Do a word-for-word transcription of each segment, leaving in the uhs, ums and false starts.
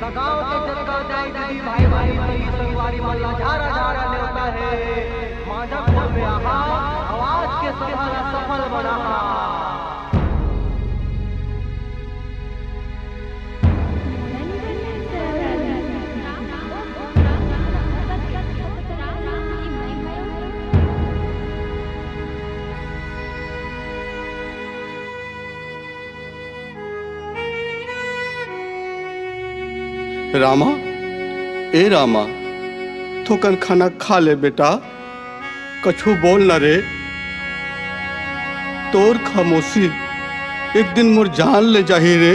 गांव के जतका दाई दीदी भाई भाई बहिनी संगवारी मन ला झारा झारा नेवता हे। मांझा खोल में आहा, आवाज के सभा ला सफल बनाहा। रामा, ए रामा, थोकन खाना खा ले बेटा, कछु बोल न रे। तोर खामोशी एक दिन मोर जान ले जाही रे।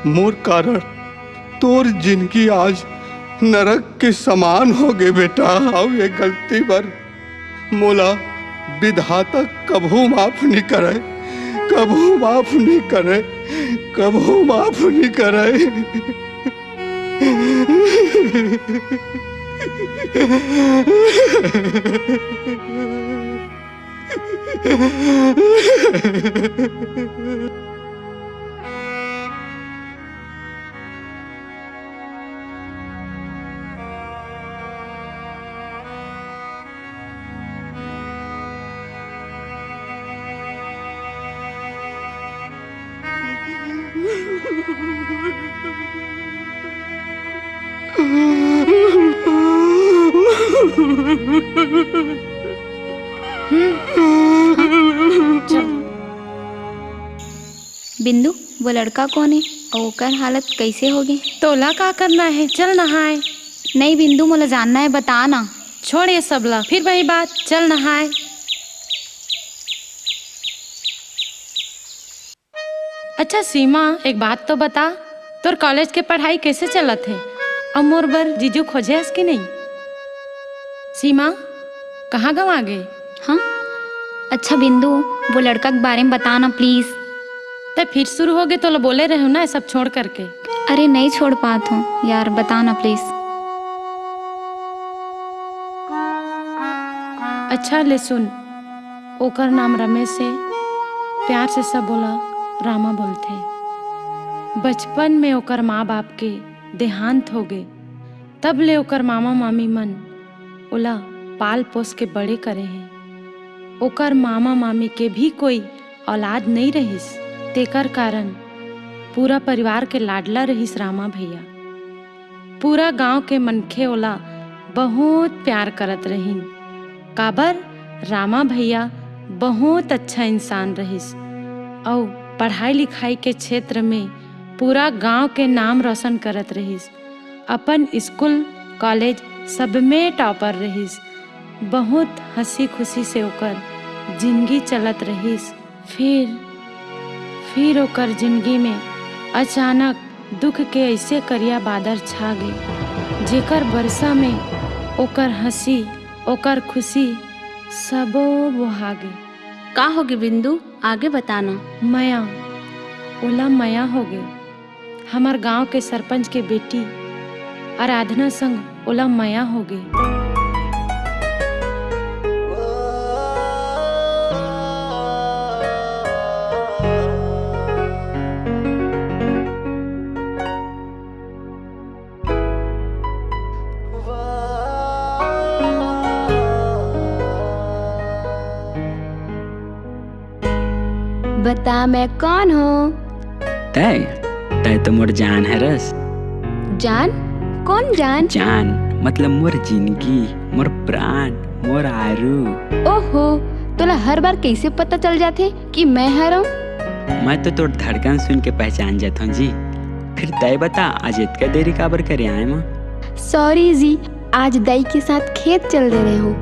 मोर कारण तोर जिनगी आज नरक के समान होगे बेटा, अउ ये गलती बर मोला विधाता कभू माफ नइ करय, कभू माफ नइ करय, कभू माफ नइ करय। बिंदु, वो लड़का कौन है और ओकर हालत कैसे हो गए? तोला का करना है, चल नहाए। नहीं बिंदु, मोला जानना है, बता ना। छोड़ ये सब ला, फिर वही बात, चल नहाए। अच्छा सीमा, एक बात तो बता, तोर कॉलेज के पढ़ाई कैसे चलत हे? अउ मोर बर जीजू खोजे हस कि नहीं? सीमा, कहाँ गवा गे? हाँ? अच्छा बिंदु, वो लड़का के बारे में बता ना please। ते फिर शुरू हो गे, तोला बोले रहे हो ना, ये सब छोड़ करके। अरे नहीं छोड़ पात हूँ यार, बता ना please। अच्छा ले सुन, ओकर नाम रमेश हे, प्यार से सब ओला रामा बोलथे। बचपन में ओकर माँ बाप के देहांत होगे, तब ले ओकर मामा मामी मन ओला पाल पोस के बड़े करे हे। ओकर मामा मामी के भी कोई औलाद नइ रहिस, तेकर कारण पूरा परिवार के लाडला रहिस रामा भैया। पूरा गांव के मनखे ओला बहुत प्यार करत रहिन, काबर रामा भैया बहुत अच्छा इंसान रहिस अउ पढ़ाई लिखाई के क्षेत्र में पूरा गांव के नाम रोशन करत रहिस। अपन स्कूल, कॉलेज सब में टॉपर रहिस। बहुत हंसी खुशी से ओकर जिंदगी चलत रहिस। फिर, फिर ओकर जिंदगी में अचानक दुख के ऐसे करिया बादर छा गे, जेकर बरसा में ओकर हंसी, ओकर खुशी सबो बोहा गे। का होगे बिंदु? आगे बताना। मया, ओला मया होगे। हमर गांव के सरपंच के बेटी आराधना संग ओला मया होगे। बता, मैं कौन हूँ? तय, तय तो मोर जान हरस। जान? कौन जान? जान, मतलब मोर जिंदगी, मोर प्राण, मोर आरू। ओहो, तोला हर बार कैसे पता चल जाथे कि मैं हरौं? मैं तो तोर धड़कन सुन के पहचान जाथौं जी। फिर तय बता, आज इतका देरी काबर करे आए माँ? सॉरी जी, आज दाई के साथ खेत चल दे रहे हूँ।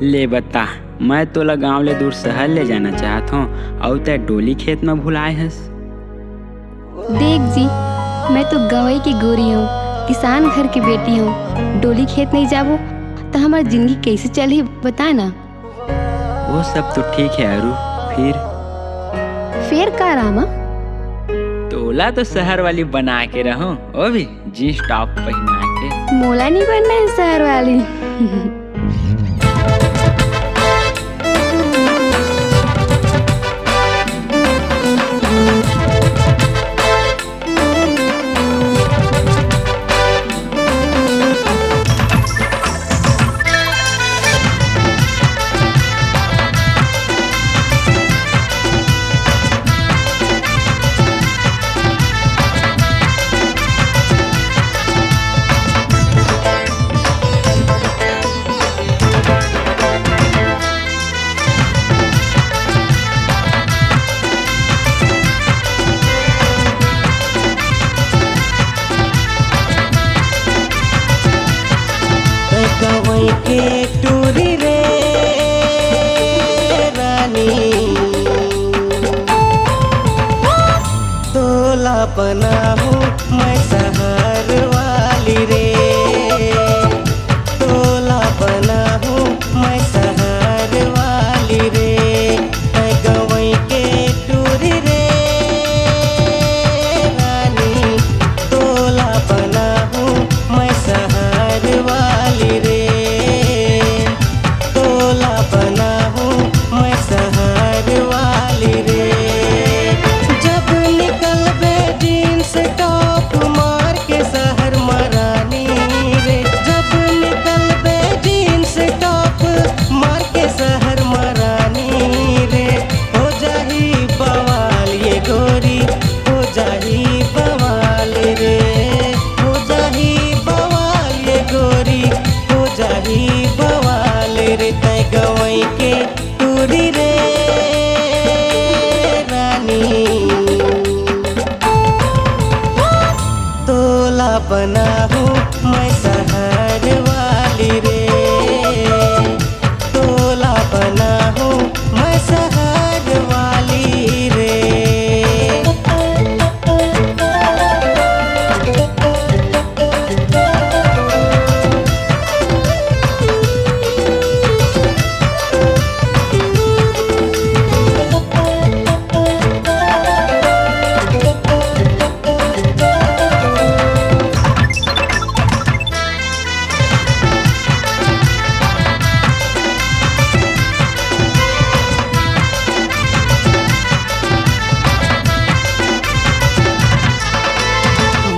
ले बता, मैं तोला गांव ले दूर शहर ले जाना चाहत हौं, अउ तै डोली खेत म भुलाए हस। देख जी, मैं तो गंवई के गोरी हूँ, किसान घर के बेटी हूँ। डोली खेत नहीं जाबो त हमार जिंदगी कैसे चलही, बता ना। वो सब तो ठीक है अरु, फिर? फिर का रामा? तोला तो शहर वाली बना के रहूं, वो भी जींस टॉप पहना के। मोला नहीं बनना है शहर वाली। तोला बनाहूँ मैं सहर वाली रे, तोला बनाहूँ मैं सहर वाली रे, तैं गंवई के टूरी रे रानी, तोला बनाहूँ मैं सहर वाली रे, तोला बनाहूँ मैं सहर वाली रे। जब निकलबे जींस टॉप मार के सहर म रानी रे, जब निकलबे जींस टॉप मार के सहर म रानी रे, हो जाही बवाल ये गोरी, हो जाही बवाल रे, हो जाही बवाल ये गोरी, हो जाही बवाल रे, तैं गंवई के टूरी रे रानी, तोला बनाहूँ मैं सहर वाली रे, तोला बनाहूँ मैं सहर वाली रे।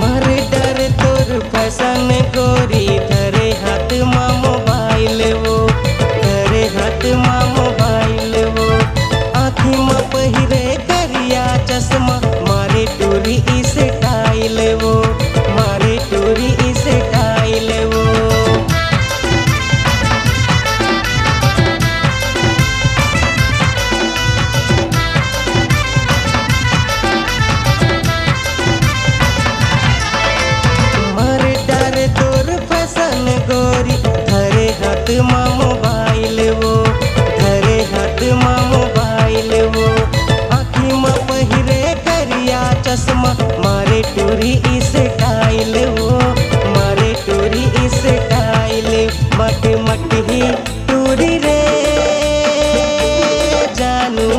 मारे डर तोर फैशन गोरी, धरे हाथ मा मोबाइल वो, धरे हाथ मा मोबाइल वो, आँखी मा पहिरे करिया चश्मा, मारे टूरी स्टाइल वो, मारे टूरी स्टाइल वो। मारे डर तोर फैशन गोरी, धरे हाथ मा मोबाइल वो, धरे हाथ मा मोबाइल वो, आँखी मा पहिरे करिया चश्मा, मारे टूरी स्टाइल वो, मारे टूरी स्टाइल, मट मट ही टूरी रे जानू,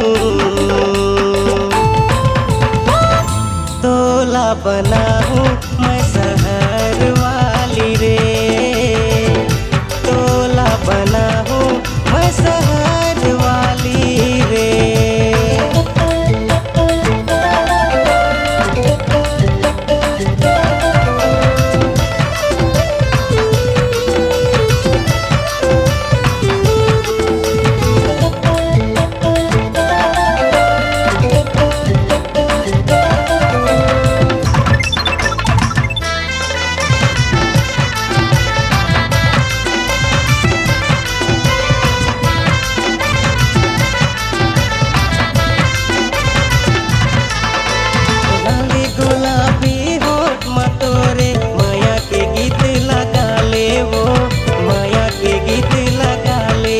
तोला बनाहूँ मैं सहर वाली रे, तोला बनाहूँ मैं सहर वाली रे। लाली गुलाबी होठ म तोरे, माया के गीत लगा ले वो, माया के गीत लगा ले।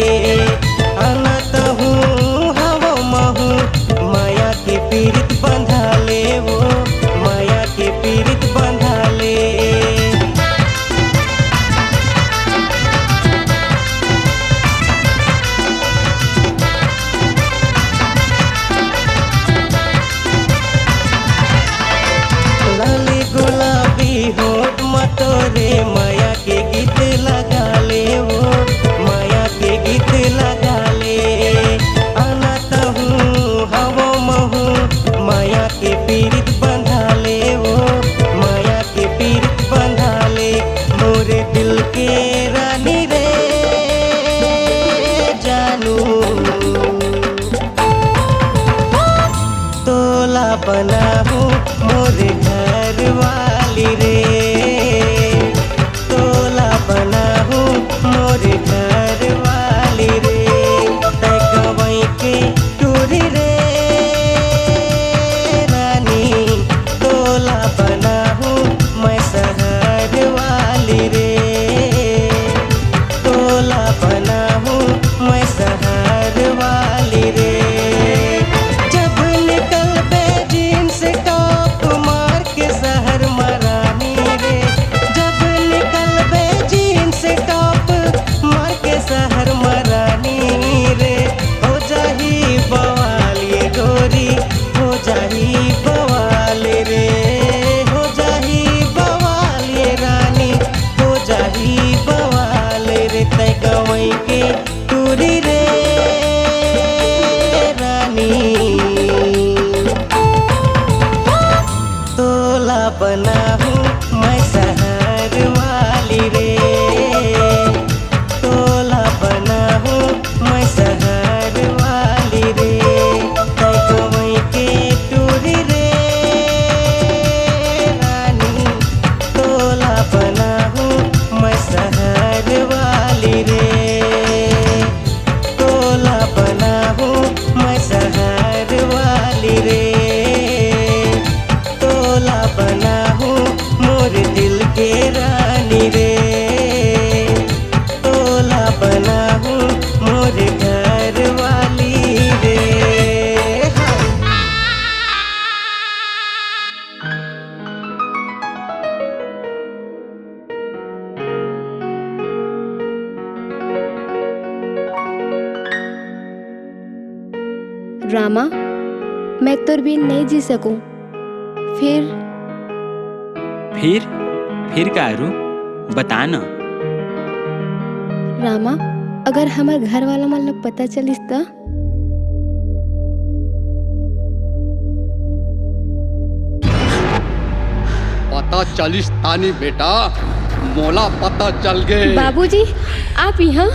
अनाथ हूँ हवो महूँ, माया के पीरित बंधा ले वो, माया के पीरित बंधा ले। लाली गुलाबी होठ म तोरे, माया के गीत लगा ले वो, माया के गीत लगा ले। अनाथ हूँ हवो महूँ, माया के पीरित बंधा ले वो, माया के पीरित बंधा ले। मोरे दिल के रानी रे जानू, तोला बनाहूँ मोर घर वाली रे, तोला बनाहूँ मोर घर वाली रे। तैं गंवई के टूरी रे रानी, तोला बनाहूँ मैं सहर वाली रे, तोला बनाहूँ मैं सहर वाली रे। जब निकलबे जींस टॉप म बनाहूँ मैं शहर वाली रे, तोला बनाहूँ मैं शहर वाली रे, तै गवई के टूरी रे रानी, तोला बनाहूँ मैं शहर वाली रे, तोला बनाहूँ मैं शहर वाली रे, तोला बनाहूँ मोर दिल के रानी रे, तोला बनाहूँ मोर घर वाली रे। हाँ। रामा, मैं तोर बिन नइ जी सकूं। फिर फिर? फिर का रू? बता न। रामा, अगर हमर घर वाला मन ला पता चलिस त? पता चलिस तानी बेटा, मोला पता चल गे। बाबूजी, आप यहाँ?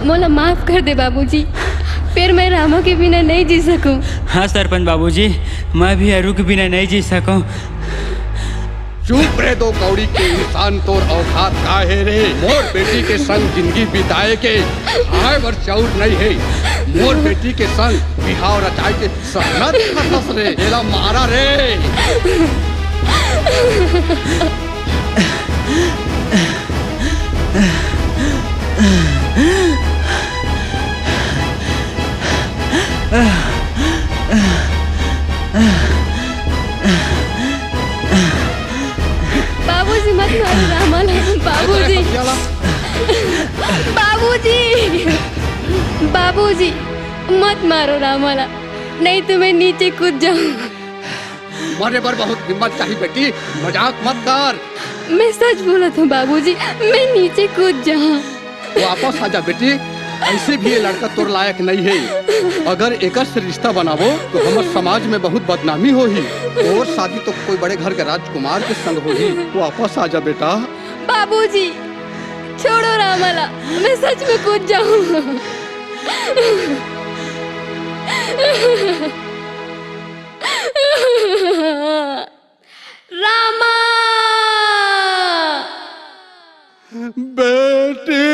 मोला माफ कर दे बाबूजी, फिर मैं रामा के बिना नहीं जी सकूं। हाँ सरपंच बाबूजी, मैं भी अरू के बिना नहीं जी सकूं। चुप रे दो कौड़ी के इंसान, तोर औकात का हे रे? मोर बेटी के संग जिंदगी बिताए के खाए बर चाउर नहीं हे। मोर बेटी के संग बिहाव रचाए के सपना देखत हस रे, एला मारा रे। बाबूजी, मत मारो रामा ला। बाबूजी। बाबूजी। बाबूजी, मत मारो रामा ला, नहीं तो मैं नीचे कूद जाऊं। मरे बर बहुत हिम्मत चाहिए बेटी, मजाक मत कर। मैं सच बोलत हूँ बाबूजी, मैं नीचे कूद जाऊं। वापस आ जा बेटी, ऐसे भी ये लड़का तोर लायक नहीं है। अगर एकर से रिश्ता बनाबो तो हमर समाज में बहुत बदनामी होही। तोर शादी तो कोई बड़े घर के राजकुमार के संग होही। वापस आ जा बेटा। बाबूजी, छोड़ो रामा ला, मैं सच में कूद जाऊं। रामा! बेटी!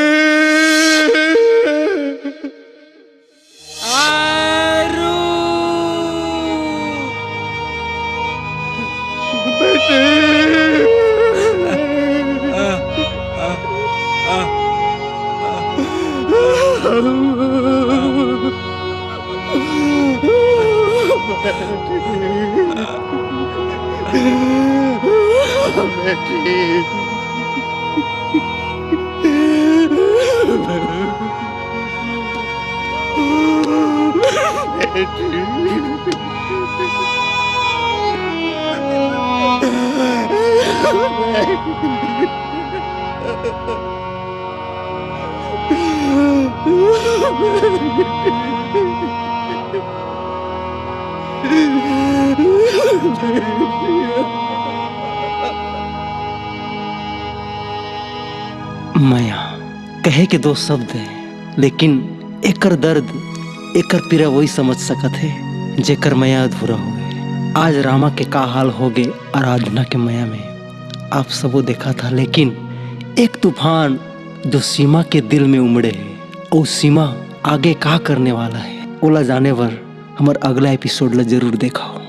आरू! बेटी! मया कहे के दो शब्द हे, लेकिन एकर दर्द, एकर पीरा वही समझ सकत हे, जेकर मया अधूरा हो गए। आज रामा के का हाल हो गए आराधना के मया में, आप सबो देखा था, लेकिन एक तूफान जो सीमा के दिल में उमड़े हे, अउ सीमा आगे का करने वाला हे, ओला जाने बर हमर अगला एपिसोड ला जरूर देखव।